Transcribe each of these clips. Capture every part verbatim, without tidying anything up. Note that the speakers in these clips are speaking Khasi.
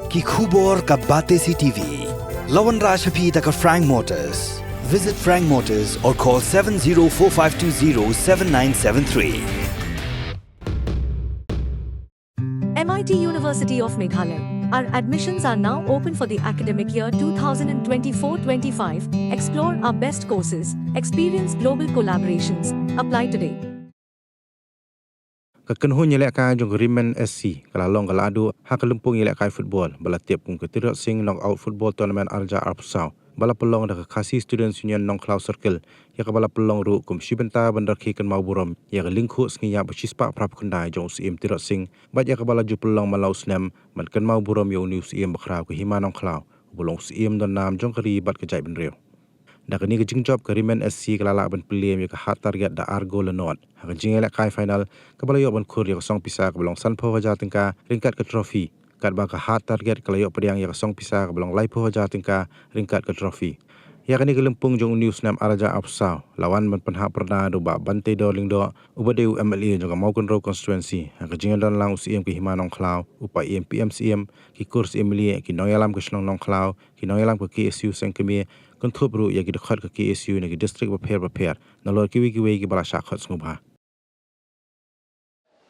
Ki khubor ka Batesi T V. La wanrah sha phi da ka Frank Motors. Visit Frank Motors or call seven zero four five two zero seven nine seven three. M I T University of Meghalaya. Our admissions are now open for the academic year two thousand twenty-four twenty-five. Explore our best courses, experience global collaborations. Apply today. Ka kynhun ïalehkai jong ka Rimen S C ka la long ka la duh ha ka lympung ïalehkai football ba la tip kum ka Tirot Sing Knockout Football Tournament ar hajar arphew saw ba la pynlong da ka Khasi Students Union Nongkhlaw Circle, ïa kaba la pynlong ruh kum shi bynta ban rakhe kynmaw burom ïa ka lyngkhuh sngi ïap ba shispah phraphew khyndai jong u Syiem Tirot Sing, bad ïa kaba la ju pynlong man la u snem ban kynmaw burom ïa une u Syiem bakhraw ka Hima Nongkhlaw, uba long u Syiem don nam jong ka ri bad ka jaitbynriew. Da kane ka jingjop ka Rimen S C ka la lah ban pynlem ïa ka Hard Target da ar gol la nod ha ka jingïalehkai final, kaba la ïoh ban khur ïa ka song pisa kaba long sanphew hajar tyngka ryngkat ka trophy, katba ka Hard Target ka la ïoh pdiang ïa ka song pisa kaba long laiphew hajar tyngka ryngkat ka trophy. Ïa kane ka lympung jong une u snem ar hajar arphew saw la wan ban pynhap pyrda da u Bah Banteidor Lyngdoh, uba dei u M L A jong ka Mawkynrew Constituency, ha ka jingïadon lang u Syiem ka Hima Nongkhlaw, u Paiem P M Syiem, ki kur Syiem Mylliem, ki nongïalam ka shnong Nongkhlaw, ki nongïalam ka K S U Seng Kmie, kynthup ruh ïa ki dkhot ka K S U na ki district bapher bapher, nalor kiwei kiwei kiba la shah khot sngewbha.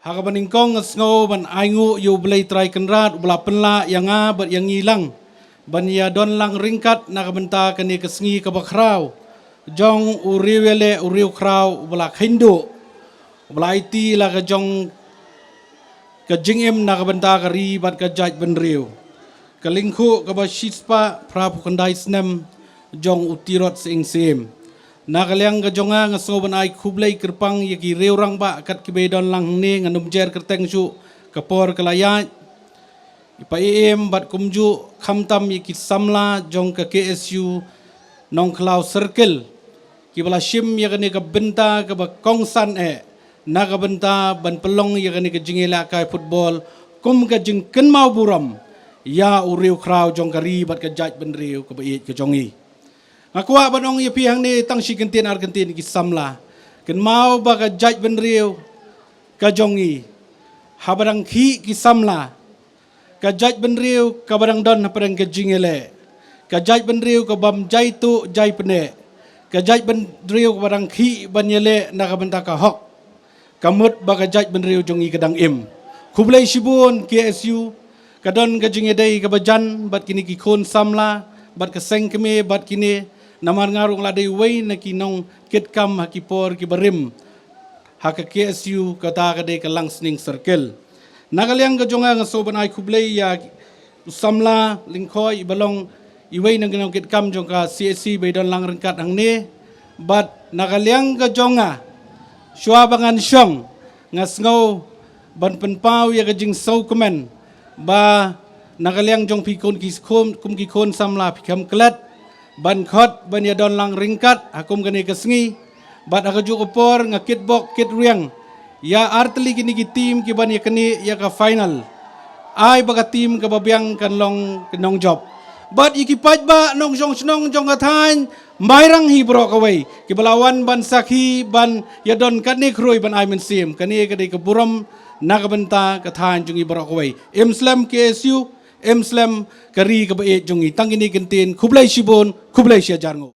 Ha kaba nyngkong nga sngew ban ainguh ïa U Blei Trai Kynrad uba la pynlah ïa nga bad ïa ngi lang ban ïadon lang ryngkat na ka bynta kane ka sngi kaba khraw jong u riewïaleh u riewkhraw uba la kheiñduh, uba la aiti la ka jong ka jingim na ka bynta ka ri bad ka jaitbynriew, ka lyngkhuh kaba shispah phraphew khyndai snem jong u Tirot Sing Syiem. Na ka liang ka jong nga, nga sngew ban ai khublei kyrpang ïa ki riew rangbah kat kiba ïadon lang hangne, ngan ym jer kyrteng shuh, ka por ka la ïaid. I Paiem bad kumjuh khamtam ïa ki samla jong ka K S U Nongkhlaw Circle kiba la shim ïa kane ka bynta kaba kongsan eh na ka bynta ban pynlong ïa kane ka jingïalehkai football kum ka jingkynmaw burom ïa u riewkhraw jong ka ri bad ka jaitbynriew kaba ïeit ka jong ngi. Nga kwah ban ong ïa phi hangne tang shi kyntien ar kyntien ki samla. Kynmaw ba ka jaitbynriew ka jong ngi, haba dang khih ki samla, ka jaitbynriew kaba dang don hapdeng ka jingïaleh, ka jaitbynriew ka bym jai tuh jai pyneh, ka jaitbynriew kaba dang khih ban ïaleh na ka bynta ka hok, ka mut ba ka jaitbynriew jong ngi ka dang im. Khublei shibun K S U, ka don ka jingïadei kaba jan bad kine ki khun samla bad ka seng kmie bad kine, namar nga ruh nga la dei uwei na ki nongkitkam ha ki por kiba rim ha ka K S U, kata ka dei ka Langsning Circle. Na ka liang ka jong nga, nga sngew ban ai khublei ïa u samla Lyngkhoi iba long iwei na ki nongkitkam jong ka C S C ba ïadon lang ryngkat hangne. Bad na ka liang ka jong nga, shuwa ba ngan shong, nga sngew ban pynpaw ïa ka jingsngewkmen ba na ka liang jong phi kum ki khun, kum ki khun samla phi kham klet ban khot ban ïadon lang ryngkat ha kum kane ka sngi. Bad ha kajuh ka por nga kitbok kitrwiang ïa artylli kine ki team ki ban ïa kane ïa ka final. Ai ba ka team kaba biang kan long ka nongjop. Bad ïa ki paidbah nongshong shnong jong ka thaiñ Mairang hi baroh kawei kiba la wan ban sakhi ban ïadon katne khrui ban ai mynsiem. Kane ka dei ka burom na ka bynta ka thaiñ jong ngi baroh kawei. Im slem K S U, im slem ka ri kaba ïeit jong ngi. Tang kine ki kyntien, khublei shibun, khublei shihajar nguh.